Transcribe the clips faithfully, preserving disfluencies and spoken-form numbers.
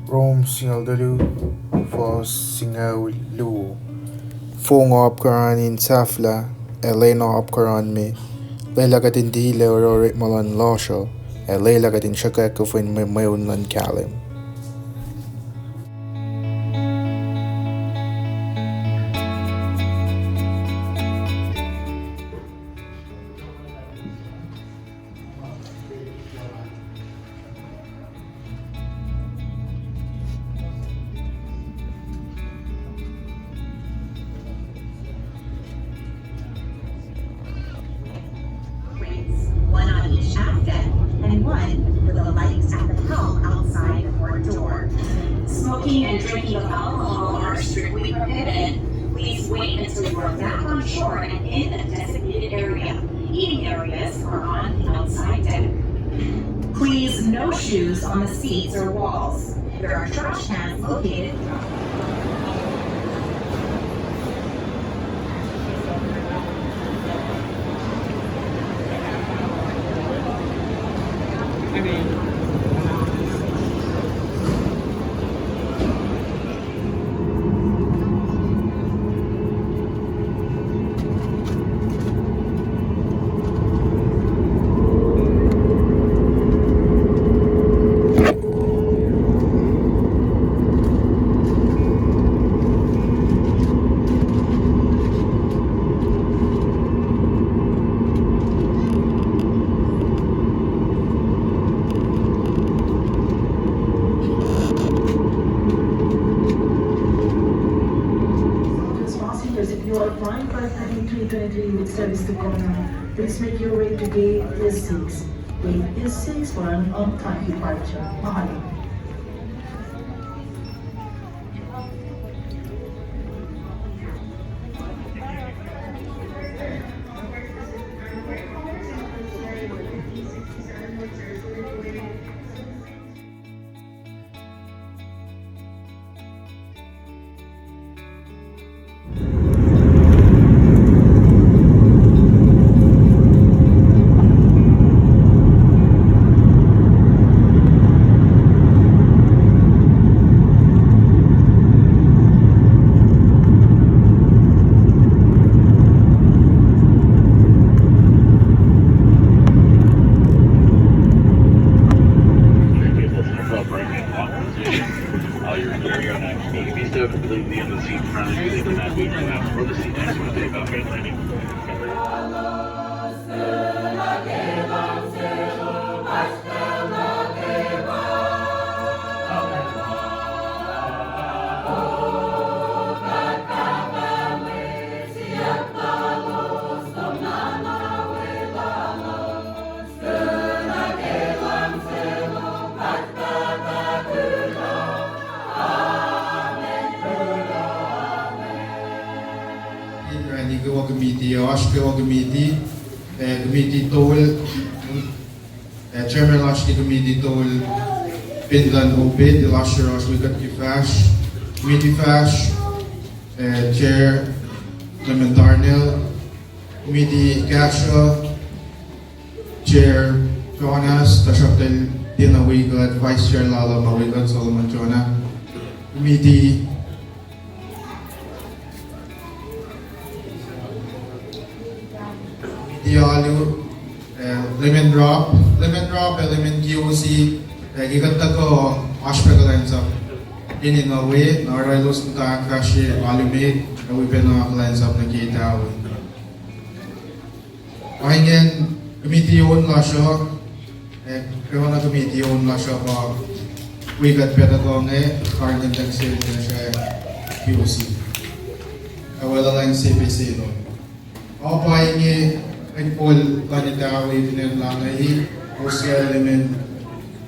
Rom singucul tolu, fuhs singucul luo. Fong apkuhran in sahflah, ac lwen apkuhran me. Lwelah kuht in tilac oruh orekma luhn lohsr uh, ac lwelah kuht in sruhkwack kuh fin mwe mweun luhn kahlwem. Plates, one on each aft deck, and one with a light at the helm outside the port door. Smoking and drinking of alcohol are strictly prohibited. Please wait until you are back on shore and in a designated area. Eating areas are on the outside deck. Please, no shoes on the seats or walls. There are trash cans located throughout. Soldiers, passengers, if you are flying Flight nine three twenty-three with service to Ghana, please make your way to gate S six. Gate S six for an on-time departure. Mahalo. Rani kwewa committee, oasr kwewa committee, eh, committee tol, eh, chairman lasr ke committee tol, Pinlan Obed, el oasr yohrohsr wi kuht ke fahsr, committee fahsr, eh, chair, Clement Darnell, committee kahsruh, Chair Jonas, tuhsruhktuh el tiacna wi kuht, Vice Chair lal uh ma wi kuht, Solomon Jonah. Committee, committee alu, eh, Leman Rob, Leman Rob, eh, Leman K O C, eh, ke kuht tuhkuh oasr pac kuhlwacnsap ke enenuh we, na oruh elos muhta ahkfahsrye alu met, ac wi pacna kuhlwacnsap nuh ke etawi. Pa ingacn committee on lasr uh, eh, kwewana committee on lasr uh pa wi kuht pac tuhkuh inge, karihngihn luhngse nuh sesr P O C. Ac weluhlwacng se pac se lom. Ac pa inge, mwet kol luhn etawi fin acn Langai, Oscar Leman,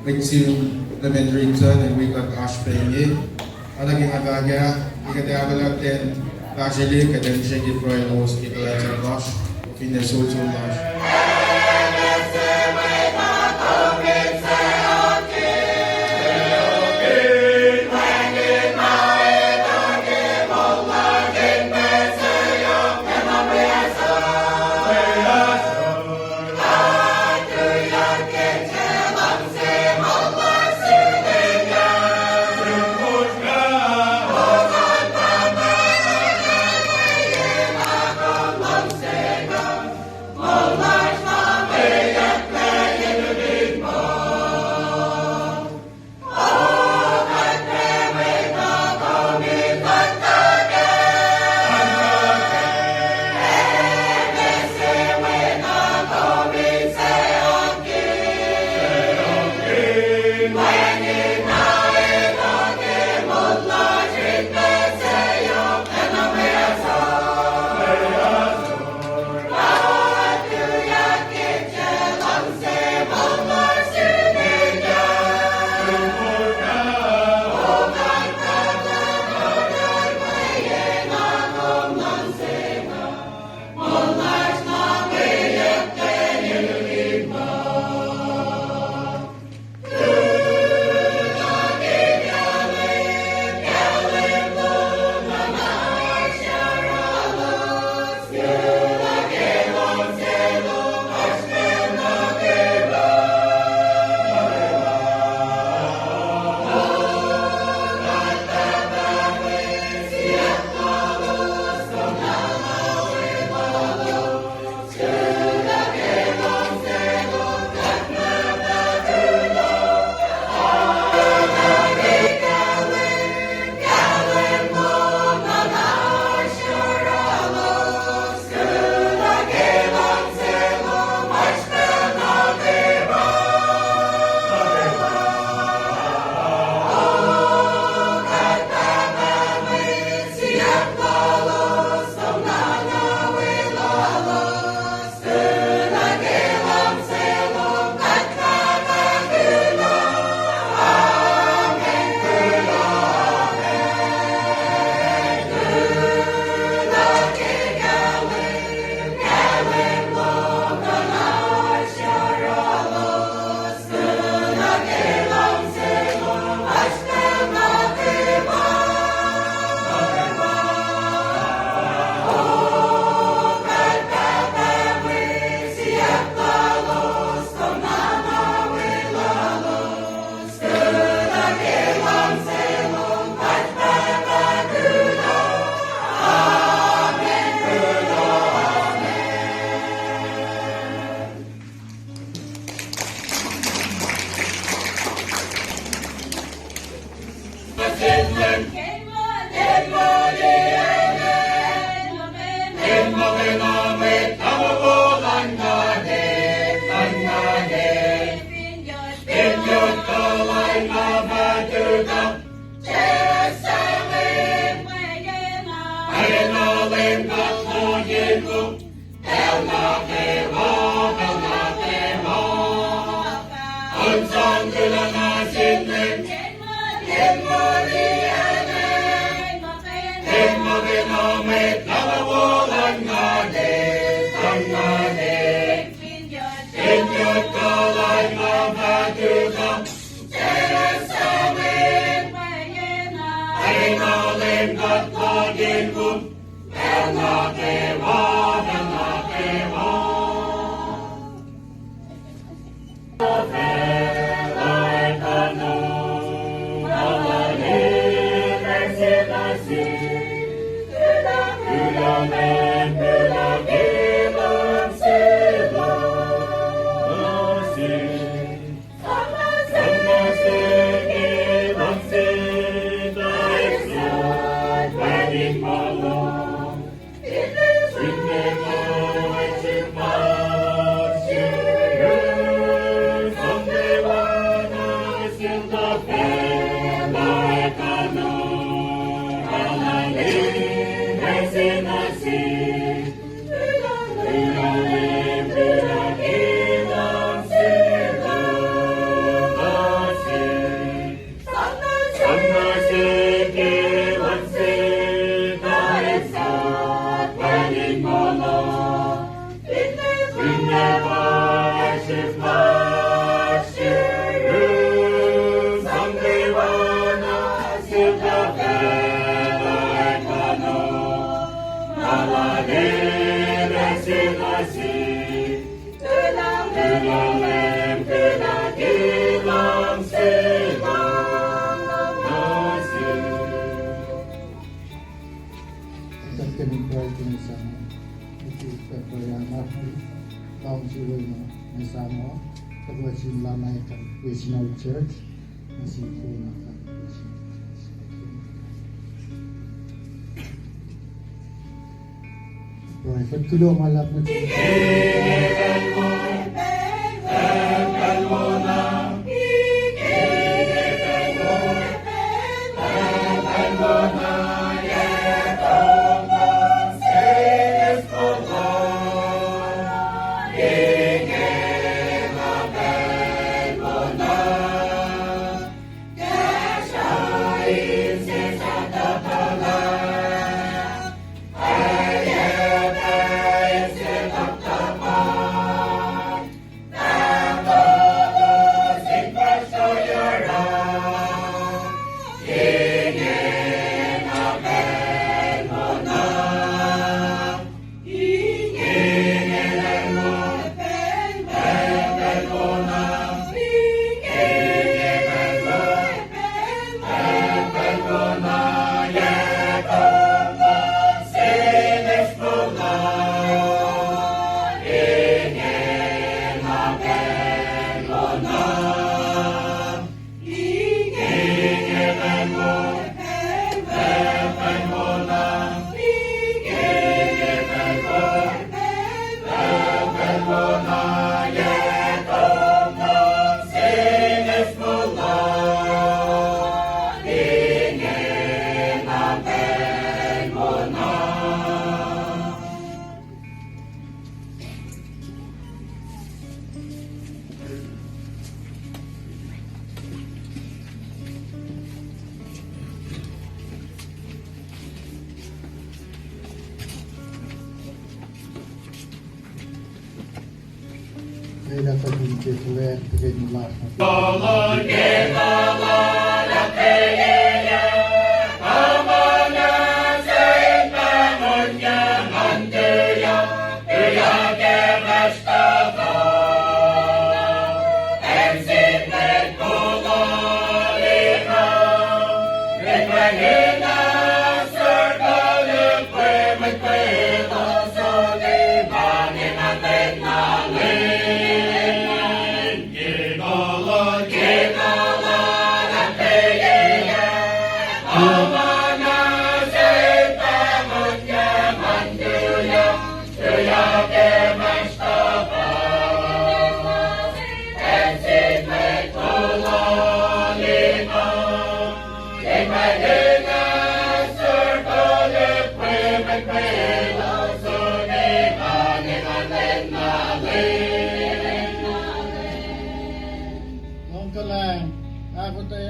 mwet sim Leman Richard, ac wi kuht oasr pac inge. Oacna ke nga fahk ah, ke kuht ahkolah ten, fahsrwelihk kuht in srihke pruhe lowos ke kuhlwacnsap lasr, finne solsol lasr. Pacl nuh kwewa, pacl nuh kwewa, on sang kuloh nuh sin Leum, El moliyacl, El muhkwena mwet lahlwowo luhn God, luhn God. Fin yot kuh Lal nga fah tuhkuh, Jerusalem, pacl nuh Leum God Lord in womb, pacl nuh kwewa, pacl nuh kwewa. Kuht kuh in pruhe ke mwe sang, iti kuht pruhe na, lohng sifacna mwe sang uh, kuht kuh in lana etuh Vision Church, nuh sin kona kuht Vision. Pruhe, kuht kuloh ma luhlahp nuh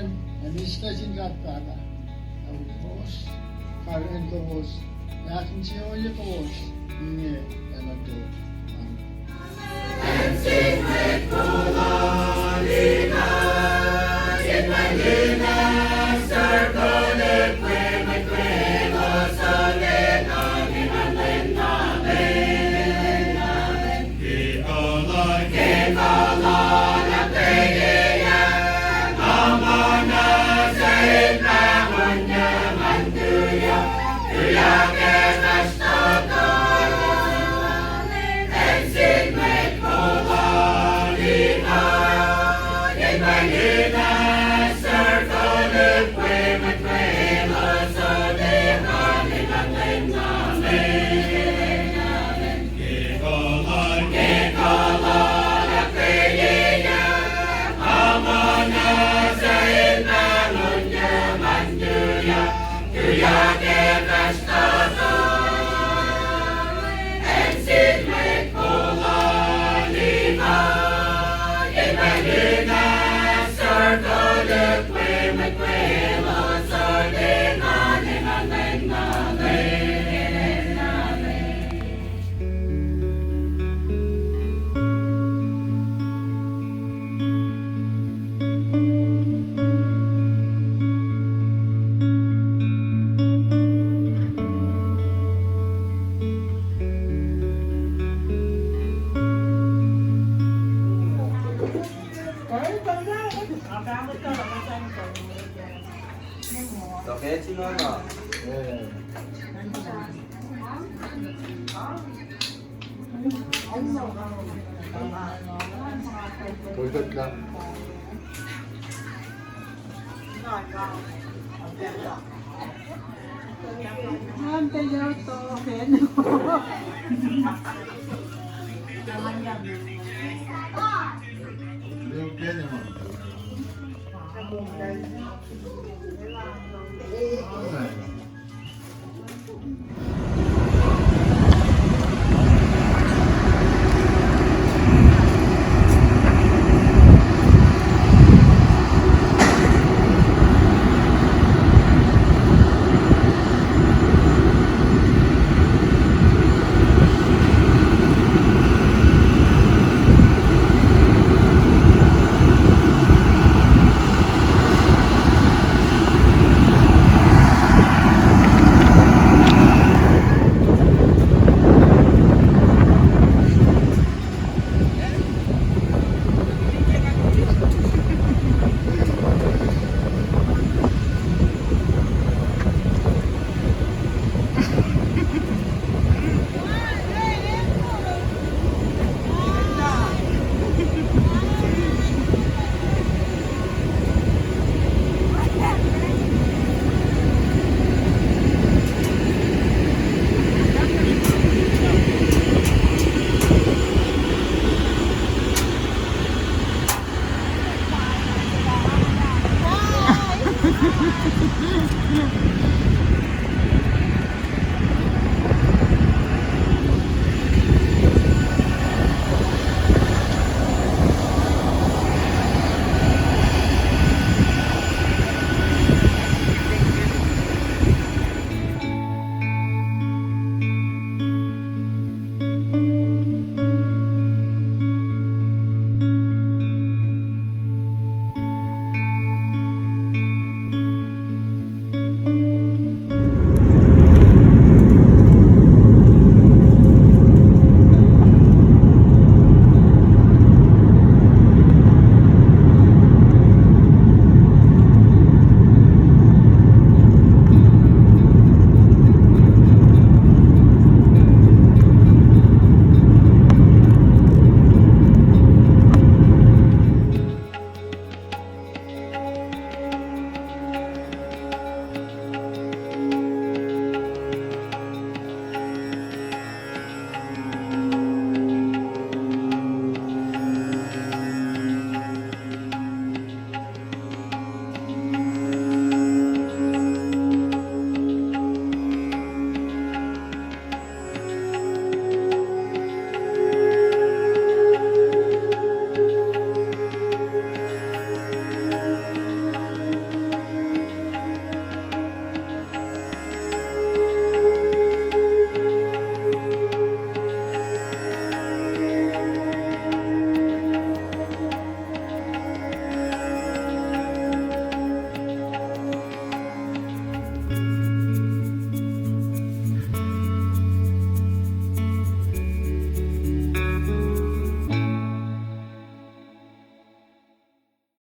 Ac mihslac sin God Pahpah, ac kowos, karihngihn kowos, ac ahkinsewowoye kowos, inge ac nuhtum.